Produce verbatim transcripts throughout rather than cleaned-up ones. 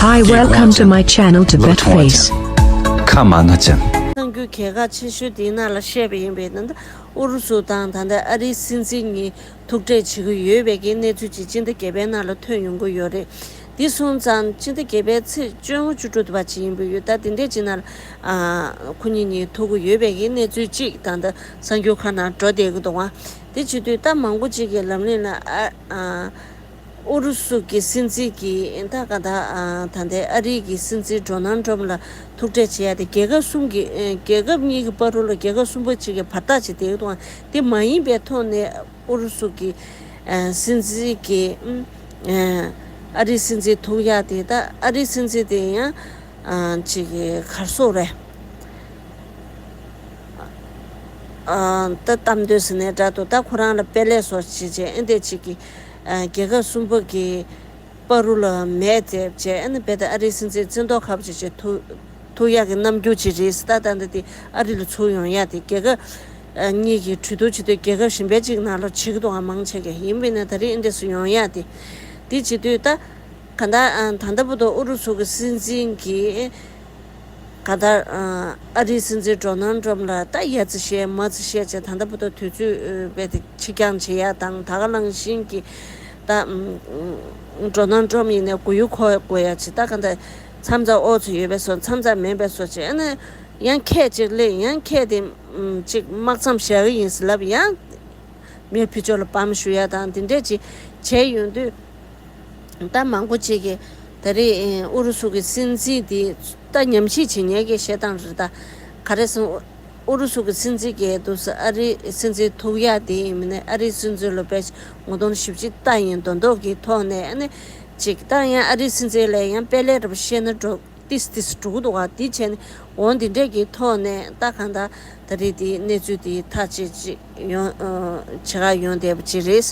Hi, welcome to my channel, Tibet Face. ཁ་མ་ན་ཅན། གསར་འགྱུར་གལ་འགངས་ཆེ་ཤོས་དེའི་ནང་ལ་བཤད་པ་ཡིན་པས་ན། ཨུ་རུ་སུ་དང་ད་ལྟ་ཨ་རིའི་སྲིད་འཛིན་གཉིས་ཐུག་འཕྲད་བྱེད་ཀྱི་ཡོད་པའི་གི་གནས་ཚུལ་ཅིག་སྤྱི་ཟླ་བརྒྱད་པའི་ནང་ལ་ཐོན་ཡོང་གི་ཡོད་རེད། འདི་སོང་ཙང་སྤྱི་ཟླ་བརྒྱད་པའི་ཚེས་བཅུ་བཅུ་དྲུག་བར་ཅིག་ཡིན་པ་ཡོད། ད་དེ་འདྲས་ཅིག་ནང་ལ་ཨ་ཁོ་གཉིས་གཉིས་ཐུག་གི་ཡོད་པའི་གི་གནས་ཚུལ་ཅིག་ད་ལྟ་གསར་འགྱུར་ཁག་ནང་འགྲོ་བསྡད་ཀྱི་འདུག་ཨ། དེ་བྱེད་དུས་ད་མང་པོ་ཅིག་གི་ལམ་སང་ལ་ཨ་ཨ། ཨུ་རུ་སུ་གི་སྲིད་འཛིན་གྱིས་ད་ག་ད་ཨ་ད་ལྟའི་ཨ་རིའི་གི་སྲིད་འཛིན་ཌོ་ནལ་ཊམ་ལ་ཐུག་འཕྲད་བྱེད་ཡ་དེ་རྒྱལ་ཁབ་གསུམ་གྱི་ཨ་རྒྱལ་ཁབ་གཉིས་ཀྱི་བར་དུ་ལ་རྒྱལ་ཁབ་གསུམ་པོ་གཅིག་གི་བར་ཐག་ཅིག་དེ་དང་དེ་མ་ཡིན་པའི་ཐོག་ནས་ཨུ་རུ་སུ་གི་ཨ་སྲིད་འཛིན་གྱིས་ཨ་ཨ་རིའི་སྲིད་འཛིན་ཐུག་ཡ་དེ། ད་ཨ་རིའི་སྲིད་འཛིན་དེ་ཡང་ཨ་ཅིག་གི་ག་རེ་ཟེར་དགོས་རེད། ཨ་ད་གཏམ་འདོད་ཟེར་ནའི་འདྲ་འདུག་ད་ཁོ་རང་ལ་དཔེ་ལེགས་སོ་ཅིག་བྱས་ཨེ་འདྲས་ཅིག་གི་ཨ་རྒྱལ་ཁབ་གསུམ་པོ་གི་བར་དུ་ལ་མེད་བྱས་བྱས། ཨ་ནི་རྦད་དེ་ཨ་རིའི་སྲིད་འཛིན་བཙོན་ཐོག་ཁ་པོ་ཅིག་བྱས་ཐུག་ཐུག་ཡག་གི་རྣམ་འགྱུར་ཅིག་རེད། ད་ལྟ་འདི་དེ་ཨ་རི་ལ་ཚུར་ཡོང་ཡག་དེ་རྒྱལ་ཁབ་ཨ་གཉིས་ཀྱི་གྲོས་བསྡུར་བྱེད་དུས་རྒྱལ་ཁབ་གཞན་པའི་ཅིག་ནང་ལ་བྱེད་ཀྱི་འདུག་ཨ་མང་ཆེ་གི། ཡིན་པས་ན་ད་རེས་ཨེ་འདྲས་སུ་ཡོང་ཡག་དེ་དེ་བྱེད་དུས་ད་ག་ད་ཨ་ད་ལྟ་བར་དུ་ཨུ་རུ་སུ་གི་སྲིད་འཛིན་གྱིས་ག་ད་ཨ་ཨ་རིའི་སྲིད་འཛིན་ཌོ་ནལ་ཊམ་ལ་ད་ཡ་ཙི་བཤད་མ་ཙི་བཤད་བྱས། ད་ལྟ་བར་དུ་དུས་ཚོད་ཨ་རྦད་དེ་ཕྱིར་འགྱངས་བྱེད་ཡ་དང་། ད་ག་ནང་བཞིན་གྱི་ད་ཨ་ཌོ་ནལ་ཊམ་ཡིན་ནའི་མགོ་ཡུ་འཁོར་དགོས་ཡ་ཅིག་ད་ག་ད་མཚམས་མཚམས་ཨོ་ཙི་ཡོད་པའི་བཟོ། མཚམས་མཚམས་མེད་པའི་བཟོ་བྱས། ཨ་ནི་ཡང་ཁྱེད་ཅིག་སླེབས། ཡང་ཁྱེད་དེ་ཨ་ཅིག་དམག་མཚམས་བཞག་གི་ཡིན་ཟེར་ལབ། ཡང་མི་ཕྱི་ཕྱོགས་ལ་བམ་གཞུ་ཡ་དང་དེ་འདྲས་ཅིག་བྱས་ཡོང་དུས། ད་མང་པོ་ཅིག་གིས་ད་རེས་ཨུ་རུ་སུ་གི་སྲིད་འཛིན་འདི་ད་ཉམས་ཞིབ་བྱེད་མཁན་གྱི་བཤད་སྟངས་རེད། ད་ག་རེ་ཟེར། ཨུ་རུ་སུ་གི་སྲིད་འཛིན་གྱིས་འདུག་སེ་ཨ་རིའི་སྲིད་འཛིན་ཐུག་ཡག་དེ་ཡིན་མིན་ནས་ཨ་རིའི་སྲིད་འཛིན་ལ་དཔེ་ངོ་གདོང་ཞིབ་ཅིག་ལྟ་ཡིན་མདོག་མདོག་གི་ཐོག་ནས། ཨ་ནི་ཅིག་ད་ཡང་ཨ་རིའི་སྲིད་འཛིན་ལ་ཡང་དཔེ་ལེགས་འདྲ་པོ་བཤད་ན་འགྲོ། ཏིས་ཏིས་འགྲོ་གི་འདུག་ག་དེ་བྱས་ནས་འོ་འདི་འདྲས་ཀྱི་ཐོག་ནས་ད་གང་ལྟར་ད་རེས་དེའི་གནས་ཚུལ་དེ་ཐག་བཅད་ཅིག་ཡོང་ཨ་བྱེད་ག་ཡོང་བསྡད་པ་ཅིག་རེད།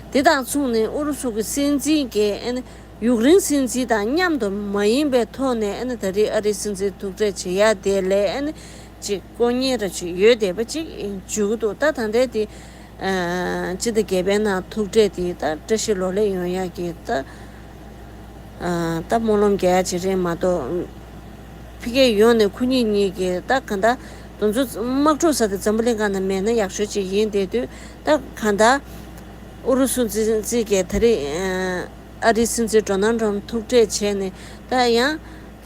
དེ་དང་མཚུངས་ནས་ཨུ་རུ་སུ་གི་སྲིད་འཛིན་གྱིས་ཨ་ནི་ཡུཀ་རེན་སྲིད་འཛིན་དང་མཉམ་དུ་མ་ཡིན་པའི་ཐོག་ནས་ཨ་ནི་ད་རེས་ཨ་རིའི་སྲིད་འཛིན་ཐུག་འཕྲད་བྱེད་ཡ་དེ་ལ་ཨ་ནི་ཅིག་དཀོན་གཉེར་ར་ཅིག་ཡོད་བསྡད་པ་ཅིག་བརྗོད་ཀྱི་འདུག་ད་ད་ལྟའི་དེ། ཨ་སྤྱི་ཟླ་བརྒྱད་པའི་ནང་ཐུག་འཕྲད་དེ་ད་བཀྲ་ཤིས་ལོ་ལེགས་ཡོང་ཡག་གི་ད་ཨ་ད་སྨོན་ལམ་རྒྱག་ཡག་ཅིག་རེད་མ་གཏོགས། ཕ་གིར་ཡོང་ནས་ཁོ་གཉིས་གཉིས་ཀྱིས་ད་གང་ལྟར་དེ་ཚོ་དམག་འཁྲུག་ཟེར་དེ་འཛམ་བུ་གླིང་སྒང་ནས་མེད་ན་ཡག་ཤོས་ཅིག་ཡིན་བསྡད་དུས། ད་གང་ལྟར་ཨུ་རུ་སུ་སྲིད་འཛིན་གྱིས་ད་རེས་ཨ་ཨ་རིའི་སྲིད་འཛིན་ཌོ་ནལ་ཊམ་ཐུག་འཕྲད་བྱས་ནས་ད་ཡང་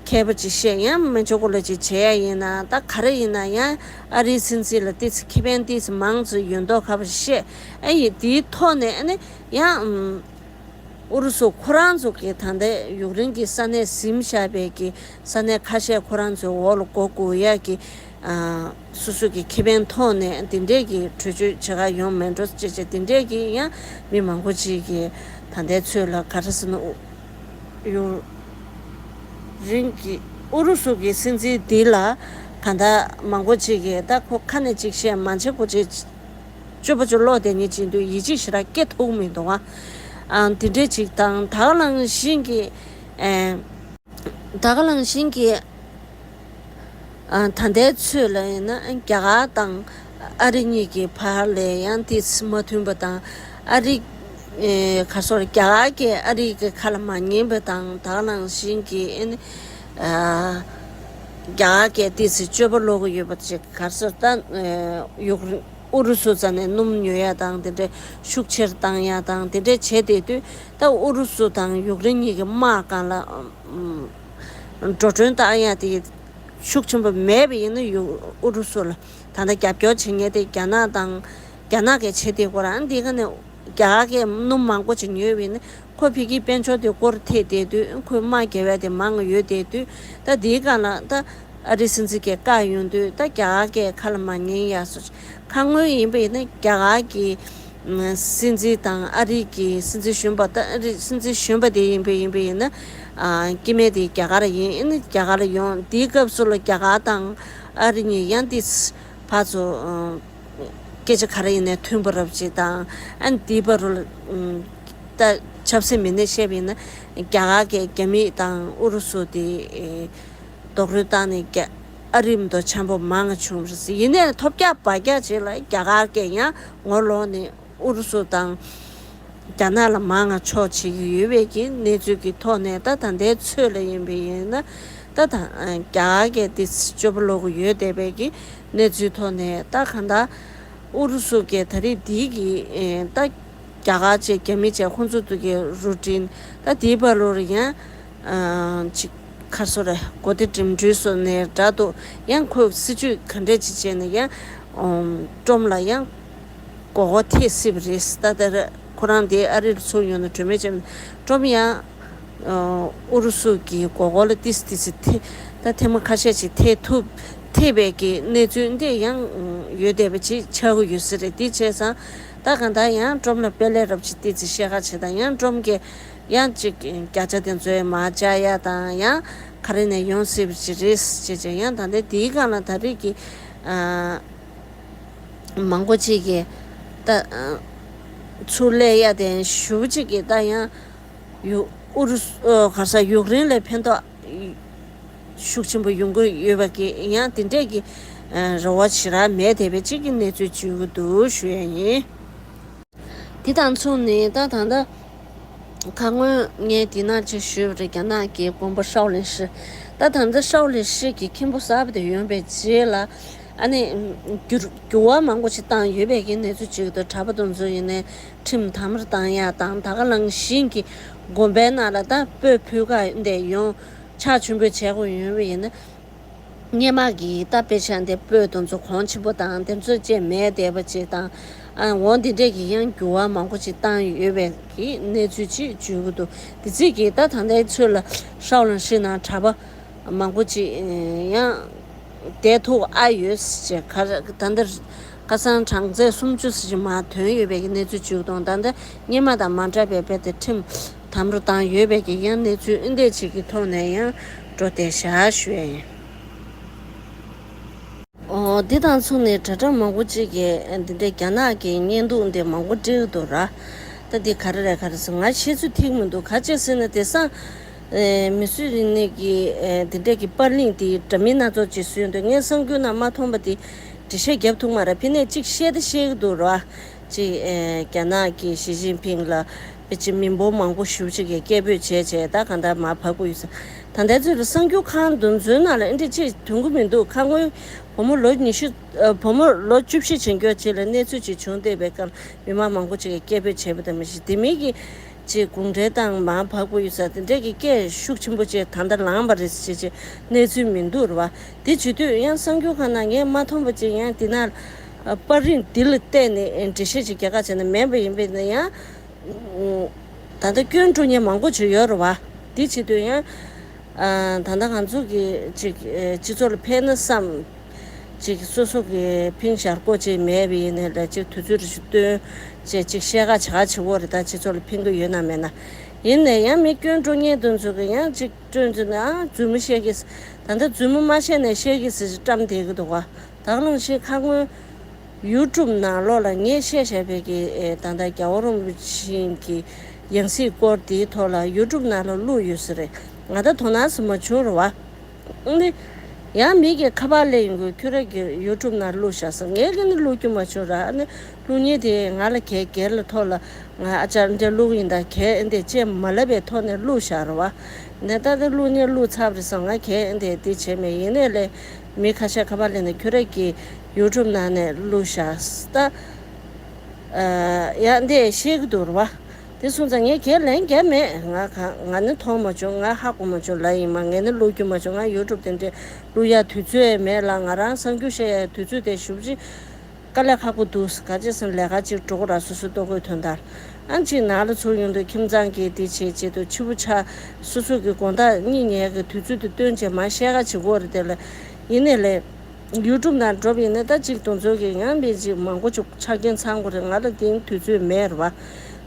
མཁས་པ་ཅིག་བཤད། ཡང་མི་ཆོག་གོ་ལ་ཅིག་བྱེད་ཡ་ཡིན་ན། ད་ག་རེ་ཡིན་ན་ཡང་ཨ་རིའི་སྲིད་འཛིན་ལ་ཏིས་ཁེ་ཕན་ཏིས་མང་ཙམ་ཡོད་མདོག་ཁ་པོ་བཤད། ཨ་ཡི་དེའི་ཐོག་ནས་ཨ་ནི་ཡང་ཨུ་རུ་སུ་ཁོ་རང་ཚོ་གི་ད་ལྟའི་ཡུཀ་རེན་གྱི་ས་གནས་ཟིན་བཞག་པའི་གི་ས་གནས་ཁ་ཤས་ཁོ་རང་ཚོའི་འོག་ལ་འགོ་དགོས་ཡ་གི་ཨ་སོ་སོ་གི་ཁེ་ཕན་ཐོག་ནས་དེ་འདྲས་ཀྱི་གྲོས་ཆོད་བྱེད་ག་ཡོང་མེད་འགྲོ་ཅེས་བྱས། དེ་འདྲས་ཀྱི་ཡང་མི་མང་པོ་ཅིག་གིས་ད་ལྟའི་ཚོད་ལ་ག་རེ་ཟེར་ན། ཨུ་ཡུཀ་རེན་གྱི་ཨུ་རུ་སུ་གི་སྲིད་འཛིན་འདི་ལ་གང་ལྟར་མང་པོ་ཅིག་གིས་ད་ཁོ་ཁ་ནས་ཅིག་བཤད། མ་བྱེད་ཁོ་ཅིག་སྤྱོད་པ་ཅིག་ལོག་བསྡད་མཁན་ཅིག་འདུག་ཡིད་ཆེས་ཞེ་དྲག་སྐྱེ་ཐུབ་མི་འདུག་ཨ། ཨ་དེ་འདྲས་ཅིག་དང་། ད་ག་ནང་བཞིན་གྱི་ཨེ། ད་ག་ནང་བཞིན་གྱི་ཨ་ད་ལྟའི་ཚོད་ལ་ཡིན་ན་རྒྱ་གར་དང་ཨ་རི་གཉིས་ཀྱི་བར་ལ་ཡང་ཏིས་མ་མཐུན་པ་དང་། ཨ་རི་ཨེ་ག་རེ་ཟེར། རྒྱ་གར་གྱིས་ཨ་རི་གི་ཁ་ལ་མ་ཉན་པ་དང་། ད་ག་ནང་བཞིན་གྱི་ཨེ་ནི་ཨ་རྒྱ་གར་གྱིས་ཏིས་སྤྱོད་པ་ལོག་གི་ཡོད་པ་ཅིག་ག་རེ་ཟེར། ད་ཨེ་ཡུཀ་རེན་ཨུ་རུ་སུ་རྩ་ནས་སྣུམ་ཉོ་ཡ་དང་དེ་འདྲའི་ཤུགས་ཆེར་བཏང་ཡ་དང་དེ་འདྲའི་བྱས་བསྡད་དུས། ད་ཨུ་རུ་སུ་དང་ཡུཀ་རེན་གཉིས་ཀྱི་དམག་སྒང་ལ་ཨམ་འགྲོ་གྲོན་བཏང་ཡ་དེ་ཤུགས་ཆེན་པོ་མེད་པ་ཡིན་ན། ཡུ་ཨུ་རུ་སུ་ལ་ད་ལྟ་རྒྱབ་སྐྱོར་བྱེད་མཁན་དེ་རྒྱ་ནག་དང་། རྒྱ་ནག་གིས་བྱེད་བསྡད་ཡོད་རེད། ཨ་འདི་ག་ནས་རྒྱ་གར་གྱིས་སྣུམ་མང་པོ་ཅིག་ཉོས་པ་ཡིན་ན། ཁོ་ཕ་གིའི་དཔལ་འབྱོར་དེ་སྒོར་ཐེབས་བསྡད་དུས། ཁོས་དམག་རྒྱག་ཡ་དེ་མང་ཡོད་བསྡད་དུས། ད་འདིའི་སྒང་ལ་ད་ཨ་རིའི་སྲིད་འཛིན་གྱིས་བཀག་ཡོང་དུས། ད་རྒྱ་གར་གྱིས་ཁ་ལ་མ་ཉན་ཡ་སོགས། ཁ་སྔོན་ཡིན་པ་ཡིན་ན་རྒྱ་གར་གྱི་སྲིད་འཛིན་དང་ཨ་རི་གི་སྲིད་འཛིན་གཞོན་པ། ད་ཨ་རི་སྲིད་འཛིན་གཞོན་པ་དེ་ཡིན་པ་ཡིན་པ་ཡིན་ན། ཨ་སྐྱེ་དམན་དེ་རྒྱ་གར་ཡིན། ཨ་ནི་རྒྱ་གར་ཡོང་། དེའི་སྐབས་སུ་ལ་རྒྱ་གར་དང་ཨ་རི་གཉིས་ཡང་ཏིས་ཕར་ཚུར་ཨ་སྐད་ཆ་ག་རེ་ཡིན་ནའི་མཐུན་པ་རབ་ཅིག་དང་། ཨ་ནི་དེའི་བར་དུ་ལ་ཨ་ད་ཆབ་སྲིད་མི་སྣས་བཤད་པ་ཡིན་ན། རྒྱ་གར་གྱིས་རྒྱ་མི་དང་ཨུ་རུ་སུ་དེ་ཨེ་རྡོག་རོལ་བཏང་ནས་རྒྱ་ཨ་རི་མདོ་འཆམ་པོ་མང་བྱུང་རེད་ཟེར། ཡིན་ནའི་ཐོབ་རྒྱག་བར་རྒྱག་ཅིག་ལ་རྒྱ་གར་གྱིས་ཡང་ངོ་ལོག་ནས་ཨུ་རུ་སུ་དང་ རྒྱ་ནག་ལ་མང་ང་ཕྱོགས་བྱེད་ཀྱི་ཡོད་པའི་གི་གནས་ཚུལ་གྱི་ཐོག་ནས། ད་ད་ལྟའི་ཚོད་ལ་ཡིན་པ་ཡིན་ན། ད་ད་རྒྱ་གར་གྱི་དེ་སྤྱོད་པ་ལོག་གི་ཡོད་བསྡད་པའི་གི་གནས་ཚུལ་ཐོག་ནས། ད་གང་ལྟར་ཨུ་རུ་སུ་གི་ད་རེས་འདི་གི་ད་རྒྱ་གར་བཅས་རྒྱ་མི་བཅས་ཁོང་ཚོ་དུ་གི་རུ་ཊིན། ད་དེའི་བར་ལོར་ཡང་ཅིག་ཁ་སོ་རེ་གོ་བདེ་འགྲིམ་འགྲུལ་སོགས་ནས་འདྲ་འདུག་ཡང་ཁོས་སྲིད་ཇུས་ག་འདྲས་ཅིག་བྱས་ནས་ཡང་ཀྲོམ་ལ་ཡང་མགོ་སྐོར་ཐེབས་སྲིད་པ་རེད། ད་ལྟ་ཁོ་རང་དེ་ཨ་རི་ལ་ཚུར་ཡོང་ན་གྲོས་མོལ་བྱས་ན། ཀྲོམ་ཡང་ཨུ་རུ་སུ་གི་མགོ་སྐོར་ལ་ཏིས་ཏིས་ཐེ་ད་ཐེངས་མ་ཁ་ཤས་ཤིག་ཐེབས་ཐུབ་ཐེབས་པའི་གི་གནས་ཚུལ་འདི་ཡང་ཡོད་བསྡད་པ་ཅིག་ཆགས་ཀྱི་ཡོད་ས་རེད། དེ་བྱས་ཙང་ད་གང་ལྟར་ཡང་ཀྲོམ་ལ་དཔེ་ལས་རབ་ཅིག་ཏིས་ཏིས་བཤད་ཁ་བྱེད་དང་། ཡང་ཀྲོམ་གི་ཡང་ཅིག་བརྒྱ་ཆ་དེ་ཚོའི་མར་བཅག་ཡ་དང་། ཡང་ག་རེ་ནས་ཡོང་སྲིད་པ་ཅིག་རེད་ཅེས་བྱས། ཡང་ད་ལྟའི་དེའི་སྒང་ལ་ད་རེས་ཀྱི་མང་པོ་ཅིག་གིས་ད་ཚུར་སླེབས་ཡ་དེ་ཞུ་ཅིག་གིས་ད་ཡང་ཡུ་ཨུ་རུ་སུ་ག་ས་ཡུཀ་རེན་ལ་ཕན་ཐོགས་ཤུགས་ཆེན་པོ་ཡོང་གི་ཡོད་པ་གི་ཡང་དེ་འདྲས་ཀྱི་རེ་བ་ཞེ་དྲག་མེད་བསྡད་པའི་ཅིག་གི་གནས་ཚུལ་བརྗོད་ཀྱི་འདུག་ཞུ་ཡ་ཡིན། དེ་དང་མཚུངས་ནས་ད་ད་ལྟ་ཁ་སྔོན་ངས་འདི་ན་ཅིག་ཞུས་པ་རེད། རྒྱ་ནག་གི་དཔོན་པོ་ཧྲའོ་ལིན་ཧྲི། ད་ད་ལྟ་ཧྲའོ་ལིན་ཧྲི་གི་ཁྱིམ་པོ་གསར་པ་དེ་ཡོང་པའི་རྗེས་ལ་ཨ་ནི་འགྱུར་འགྱུར་བ་མང་པོ་ཞིག་བཏང་ཡོད་པའི་གི་གནས་ཚུལ་ཅིག་འདུག་གྲྭ་པ་དེ་ཚོ་ཡིན་ནའི་ཁྲིམས་དམ་པོར་བཏང་ཡ་དང་། ད་ག་ནང་བཞིན་གྱི་དགོན་པའི་ནང་ལ་ད་སྤོས་ཕུལ་ག་འདི་ཡོང་ཕྱག་མཆོད་འབུལ་བྱེད་དགོས་ཡོང་བ་ཡིན་ན། སྔོན་མ་གི་ད་དཔེ་ཆ་འདི་སྤོས་དེ་ཚོ་གོང་ཆེན་པོ་དང་དེ་ཚོ་བཅས་མེད་བསྡད་པ་ཅིག་དང་། ཨ་འོ་འདི་འདྲས་ཀྱི་ཡང་འགྱུར་བ་མང་པོ་ཅིག་བཏང་ཡོད་པའི་གི་གནས་ཚུལ་ཅིག་བརྗོད་ཀྱི་འདུག་དེ་ཚིག་གིས་ད་ད་ལྟའི་ཚོད་ལ་ཧྲའོ་ལིན་ཧྲི་ནང་གྲྭ་པ་མང་པོ་ཅིག་ཡང་བསྡད་ཐུབ་ཨ་ཡོད་ཅེས། ག་ད་ལྟ་ཁ་སང་གྲངས་ཚད་སུམ་ཅུ་ཙམ་ཞིག་མར་ཐོན་ཡོད་པའི་གི་གནས་ཚུལ་བརྗོད་ཀྱི་འདུག་ད་ལྟ་སྔོན་མ་དང་མ་འདྲ་བའི་དཔེ་དེ་ཁྲིམས་དམ་པོར་བཏང་ཡོད་པའི་གི་ཡང་གནས་ཚུལ་ཨེ་འདྲས་ཅིག་གི་ཐོག་ནས་ཡང་འགྲོ་བསྡད་བཞག་ཞུ་ཡ་ཡིན། འོ། འདི་དང་མཚུངས་ནས་དྲ་གྲངས་མང་པོ་ཅིག་གིས་འདི་འདྲའི་རྒྱ་ནག་གི་བརྙན་ཐུང་འདི་མང་པོ་བསྒྲིགས་འདུག་ར། ད་འདི་ག་རེ་རེད་ག་རེ་ཟེར་ང་ཤེས་ཚོད་ཐིག་མི་འདུག་ག་ཅི་ཟེར་ན་དེང་སང་མི་སུ་ཡིན་ནའི་གི་འདི་འདྲའི་གི་པར་ལིང་འདི་འདྲ་མིན་སྣ་ཚོགས་ཅིག་བཟོས་འདུག་ངས་གསར་འགྱུར་ནང་མ་མཐོང་པ་འདི་འགྲེལ་བཤད་རྒྱབ་ཐུབ་མ་རེད། ཕི་ནས་གཅིག་བཤད་ད་བཤད་གི་འདུག་ར། གཅིག་ཨེ། རྒྱ་ནག་གི་ཞི་ཅིན་ཕིང་ལ་ཕལ་ཆེར་མི་འབོར་མང་པོ་ཞེ་པོ་ཅིག་གིས་སྐད་འབོད་བྱས་བྱས་ད་གང་ལྟར་མར་བབས་ཀྱི་ཡོད་ས། ད་ལྟའི་ཚོད་ལ་གསར་འགྱུར་ཁང་དེ་ཚོའི་ནང་ལ་ཨེ་འདྲ་ཅིག་ཐོན་གྱི་མི་འདུག་ཁ་སྔོན་བུ་མོ་ལོ་ཉི་ཤུ། ཨ། བུ་མོ་ལོ་བཅུ་བཞི་ཕྱིན་མཁན་ཅིག་ལ་གནས་ཚུལ་ཅིག་བྱུང་བསྡད་པའི་སྐབས་མི་མང་མང་པོ་ཅིག་གིས་སྐད་འབོད་བྱས་པ་དང་མ་གཞི་དེ་མིན་གྱི་ཅིག་གུང་ཁྲན་ཏང་མར་བབས་ཀྱི་ཡོད་ས་དེ་འདྲ་གི་སྐད་ཤུགས་ཆེན་པོ་ཅིག་ད་ལྟ་ལངས་པ་རེད་ཟེར་ཅིག་གནས་ཚུལ་མི་འདུག་རེད་བ། དེ་བྱེད་དུས་ཡང་གསར་འགྱུར་ཁང་ནང་ངས་མ་མཐོང་པ་ཅིག་ཡང་དེ་ན་པར་རིས་འདི་ལ་བལྟས་ནས་འགྲེལ་བཤད་ཅིག་རྒྱག་ག་བྱས་ན་མེད་པ་ཡིན་པས་ན་ཡང་། ད་ལྟ་སྐྱོན་འགྲོ་མཁན་མང་པོ་ཅིག་ཡོད་རེད་བ། དེ་བྱེད་དུས་ཡང་། ཨ། ད་ལྟ་ང་ཚོ་གི་ཅིག་ཨེ། སྤྱི་ཚོགས་ལ་ཕན་ན་བསམ། ཅིག་སོ་སོ་གི་ཕིང་ཞར་ཀོ་ཅིག་མེད་པ་ཡིན་ནའི་ལ་ཅིག་དུས་ཚོད་རེ་ཞིག་བཏོན་བྱས་ཅིག་བཤད་ག་བྱ་ག་བྱེད་དགོས་རེད། ད་སྤྱི་ཚོགས་ལ་ཕན་གི་ཡོད་ན་མེད་ན། ཡིན་ནའི་ཡང་མི་སྐྱོན་འགྲོ་མཁན་དེ་ཚོ་གི་ཡང་ཅིག་སྐྱོན་བརྗོད་ནས་ཨ་རྫུན་མ་བཤད་གི། ད་ལྟ་རྫུན་མ་མ་བཤད་ནས་བཤད་གི་ཟེར་བཀྲམ་བསྡད་གི་འདུག་ག་ད་ག་ནང་བཞིན་ཁ་སྔོན་ཡུ་ཊུབ་ནང་ལོགས་ལ་ངས་བཤད་བཞག་པའི་གི་ཨེ། ད་ལྟ་རྒྱལ་བ་རིན་པོ་ཆེ་གི་ཡང་སྲིད་སྐོར་དེའི་ཐོག་ལ་ཡུ་ཊུབ་ནང་ལ་བླུགས་ཡོད་ས་རེད། ང་ད་དོ་སྣང་ཟིག་མ་བྱུང་རེད་བ། ཨ་ནི་ཡང་མི་གིས་ཁ་པར་ལེན་ཡོང་གི། ཁྱོད་རང་གི་ཡུ་ཊུབ་ནང་བླུགས་བཞག་ཟེར། ངས་གི་ནི་བླུགས་རྒྱུ་མ་བྱུང་ར། ཨ་ནི་བླུགས་མཁན་དེ་ང་ལ་གས་སྒེར་ལ་ཐོག་ལ་ང་ཨ་ཅག་འདྲ་བླུགས་ཡིན་ད་གས་འདི་ཅེས་མ་ལབ་པའི་ཐོག་ནས་བླུགས་བཞག་རེད་བ། ནས་ད་ལྟ་བླུགས་མཁན་བླུགས་ཚར་བ་རེད་བསམ། ང་གས་འདི་འདི་བྱས་མེད། ཡིན་ནའི་ལས་མི་ཁ་ཤས་ཁ་པར་ལེན་ནས་ཁྱོད་རང་གི་ཡུ་ཊུབ་ནང་ནས་བླུགས་བཞག་ད། ཨ། ཡ་འདི་བཤད་གི་འདུག་རེད་བ། དེ་སོང་ཙང་ངས་གས་ལན་རྒྱབ་མེད། ང་ག་ང་ནི་མཐོང་མ་བྱུང་། ང་ཧ་གོ་མ་བྱུང་ལབ་ཡིན་མ། ངས་ནི་བླུགས་རྒྱུ་མ་བྱུང་། ང་ཡུ་ཊུབ་དེ་འདྲས་བླུགས་ཡ་དུས་ཚོད་མེད་ལ། ང་རང་གསར་འགྱུར་བཤད་ཡ་དུས་ཚོད་དེ་ཞེ་པོ་ཅིག་དཀའ་ལས་ཁག་པོ་འདུག་ག་ཅི་ཟེར་ན་ལས་ཀ་ཅིག་འགྲོ་གི་ར། སོ་སོའི་ལྟོ་གོས་དོན་དག་ཨང་ཅིག་ནང་ལ་ཚུར་ཡོང་དུས་ཁྱིམ་ཚང་གི་དེ་བྱེད་བྱེད་དུ་ཕྱི་པོ་ཆ་སོ་སོ་གི་དགོང་དག་གཉིད་ཉལ་གི་དུས་ཚོད་དེ་བཏོན་བྱས་མ་བཤད་ག་བྱེད་དགོས་རེད། དེ་ལ་ཡིན་ནའི་ལས། ཡུ་ཊུབ་ནང་འགྲོ་བ་ཡིན་ན་ད་ཅིག་དེ་ཚོ་གི་ཡང་མི་ཅིག་མང་པོ་ཅིག་ཆ་རྐྱེན་ཚང་དགོས་རེད། ང་ལ་དེང་དུས་ཚོད་མེད་རེད་བ།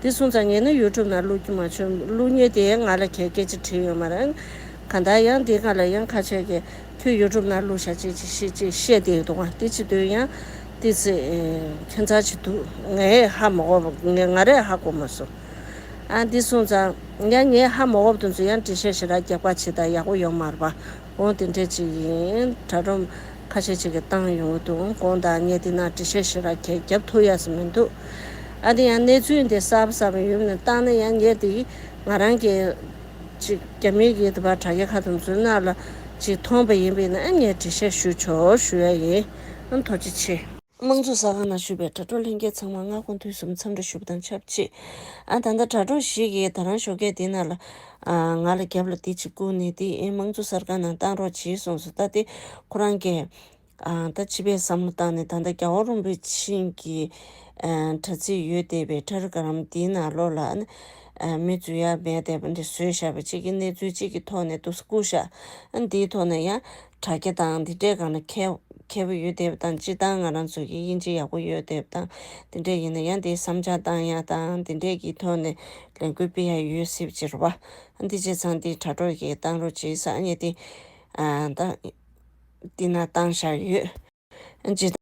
དེ་སོང་ཙང་ངས་ནི་ཡུ་ཊུབ་ནང་བླུགས་རྒྱུ་མ་བྱུང་། བླུགས་མཁན་དེ་ང་ལ་གས་སྐད་ཆ་དྲིས་ཡོད་མ་རེད། གང་ལྟར་ཡང་དེ་སྒང་ལ་ཡང་ཁ་ཤས་ཀྱིས་ཁྱོད་ཡུ་ཊུབ་ནང་བླུགས་བཞག་ཅིག་ཅིག་བཤད་ཅིག་བཤད་བསྡད་འདུག་ག་དེ་བྱེད་དུས་ཡང་ཏི་ཙི་ཁྱད་མཚར་ཅིག་འདུག་ངས་ཧ་མ་གོ་བ། ང་ང་རས་ཧ་གོ་མ་སོང་། ཨ། དེ་སོང་ཙང་ཡང་ངས་ཧ་མ་གོ་བ་དེ་ཚོ་ཡང་འགྲེལ་བཤད་ཞེ་དྲག་རྒྱག་པ་བྱེད་ད་ཡག་པོ་ཡོད་མ་རེད་པ། འོ་དེ་འདྲས་ཅིག་ཡིན། དྲ་སྒྲོམ་ཁ་ཤས་ཅིག་གིས་བཏང་ཡོང་གི་འདུག་དགོངས་དག་ངས་འདི་ན་འགྲེལ་བཤད་ཞེ་དྲག་གས་རྒྱབ་ཐུབ་ཡ་ཟེར་མི་འདུག་ཨ་དེ་ཡང་གནས་ཚུལ་འདི་གསར་པ་གསར་པ་ཡོད་ན་བཏང་ན་ཡང་ངས་དེ་ང་རང་གི་ཅིག་རྒྱ་མིའི་གི་དེ་བ་དྲ་རྒྱ་ཁག་དང་ཚོའི་ནང་ལ་ཅིག་མཐོང་པ་ཡིན་པས་ན་ཨ་ངས་འགྲེལ་བཤད་ཞུ་ཆོག་ཞུ་ཡ་ཡིན། ཨ་ཐུགས་རྗེ་ཆེ། དམངས་གཙོ་གསར་ཁང་ནང་བཞུགས་པའི་དྲ་གྲོགས་ལྷན་རྒྱས་ཚང་མ་སྔ་དགོང་དུས་གསུམ་འཚམས་འདྲི་ཞུ་བ་དང་ཆབས་ཅིག་ཨ་ད་ལྟ་དྲ་གྲོགས་ཞིག་གིས་ད་རང་ཞོགས་ཀས་འདི་ནང་ལ་ཨ་ང་ལ་རྒྱབ་ལ་འདི་ཅིག་བསྐུར་ནས་འདི་ཨེ་དམངས་གཙོ་གསར་ཁང་ནང་བཏང་རོགས་བྱེད་གསུངས་སོང་། ད་འདི་ཁོ་རང་གིས་ཨ་ད་སྤྱི་པའི་བསམ་བློ་བཏང་ནས་ད་ལྟ་རྒྱལ་བ་རིན་པོ་ཆེ་གི་ཨ་དྲ་ཚིགས་ཡོད་བསྡད་པའི་ཊེ་ལི་གྷི་རམ་འདིའི་ནང་ལོགས་ལ་ཨ་མི་འཛུལ་ཡ་མེད་བསྡད་པ་འདི་བཟོས་བཞག་པ་གཅིག་གི་གནས་ཚུལ་གཅིག་གི་ཐོག་ནས་འདུག་སེ་བསྐུར་བཞག་ཨ་འདིའི་ཐོག་ནས་ཡང་དྲ་རྒྱ་དང་འདི་འདྲའི་སྒང་ལ་མཁས་མཁས་པོ་ཡོད་བསྡད་པ་དང་། སྤྱིར་བཏང་ང་རང་ཚོ་གི་དབྱིན་ཇི་ཡག་པོ་ཡོད་བསྡད་པ་དང་། འདི་འདྲ་ཡིན་ན་ཡང་འདི་བསམ་འཆར་བཏང་ཡ་དང་འདི་འདྲའི་གི་ཐོག་ནས་ལས་འགུལ་སྤེལ་ཡ་ཡོད་སྲིད་པ་ཅིག་རེད་པ། འདི་བྱས་ཙང་འདི་དྲ་གྲོགས་ཀྱིས་བཏང་རོགས་བྱེད་ཟེར་ཨ་ནི་འདི་ཨ་ད་འདི་ན་བཏང་བཞག་ཡོད། སྤྱིར་